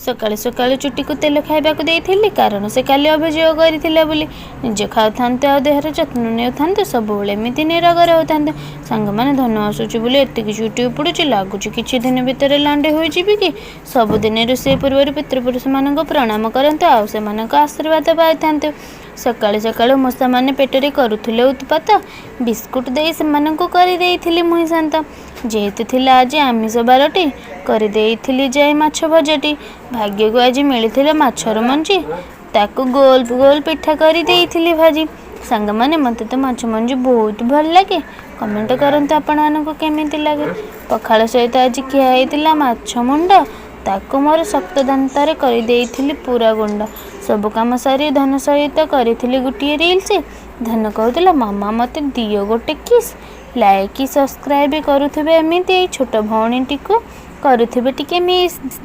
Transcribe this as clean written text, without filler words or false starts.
ସକାଳୁ ସକାଳୁ ଚୁଟିକୁ ତେଲ ଖାଇବାକୁ ଦେଇଥିଲି, କାରଣ ସେ କାଲି ଅଭିଯୋଗ କରିଥିଲା ବୋଲି। ନିଜେ ଖାଉଥାନ୍ତୁ ଆଉ ଦେହର ଯତ୍ନ ନେଉଥାନ୍ତୁ, ସବୁବେଳେ ଏମିତି ନିରୋଗ ରହୁଥାନ୍ତୁ। ସାଙ୍ଗମାନେ, ଧନ ଆସୁଛି ବୋଲି ଏତିକି ଚୁଟି ଉପୁଡ଼ୁଛି, ଲାଗୁଛି କିଛି ଦିନ ଭିତରେ ଲଣ୍ଡି ହୋଇଯିବି କି। ସବୁଦିନେ ରୋଷେଇ ପୂର୍ବରୁ ପିତୃପୁରୁଷମାନଙ୍କୁ ପ୍ରଣାମ କରନ୍ତୁ ଆଉ ସେମାନଙ୍କ ଆଶୀର୍ବାଦ ପାଇଥାନ୍ତୁ। ସକାଳୁ ସକାଳୁ ମୂଷାମାନେ ପେଟରେ କରୁଥିଲେ ଉତ୍ପାତ, ବିସ୍କୁଟ ଦେଇ ସେମାନଙ୍କୁ କରିଦେଇଥିଲି ମୁହିଁ ଶାନ୍ତ। ଯେହେତୁ ଥିଲା ଆଜି ଆମିଷ ବାରଟି, କରିଦେଇଥିଲି ଯାଇ ମାଛ ଭଜାଟି। ଭାଗ୍ୟକୁ ଆଜି ମିଳିଥିଲା ମାଛର ମଞ୍ଜି, ତାକୁ ଗୋଲ ଗୋଲ ପିଠା କରି ଦେଇଥିଲି ଭାଜି। ସାଙ୍ଗମାନେ, ମୋତେ ତ ମାଛ ମଞ୍ଜି ବହୁତ ଭଲ ଲାଗେ। କମେଣ୍ଟ କରନ୍ତୁ ଆପଣମାନଙ୍କୁ କେମିତି ଲାଗେ। ପଖାଳ ସହିତ ଆଜି ଖିଆ ହେଇଥିଲା ମାଛ ମୁଣ୍ଡ, ତାକୁ ମୋର ଶକ୍ତ ଦାନ୍ତରେ କରିଦେଇଥିଲି ପୁରା ଗୁଣ୍ଡ। ସବୁ କାମ ସାରି ଧନ ସହିତ କରିଥିଲି ଗୋଟିଏ ରିଲ୍ସ। ଧନ କହୁଥିଲା, ମାମା ମୋତେ ଦିଅ ଗୋଟେ କିସ୍। ଲାଇକ୍ ସବସ୍କ୍ରାଇବ୍ କରୁଥିବେ, ଏମିତି ଏଇ ଛୋଟ ଭଉଣୀଟିକୁ କରୁଥିବେ ଟିକେ ମିସ୍।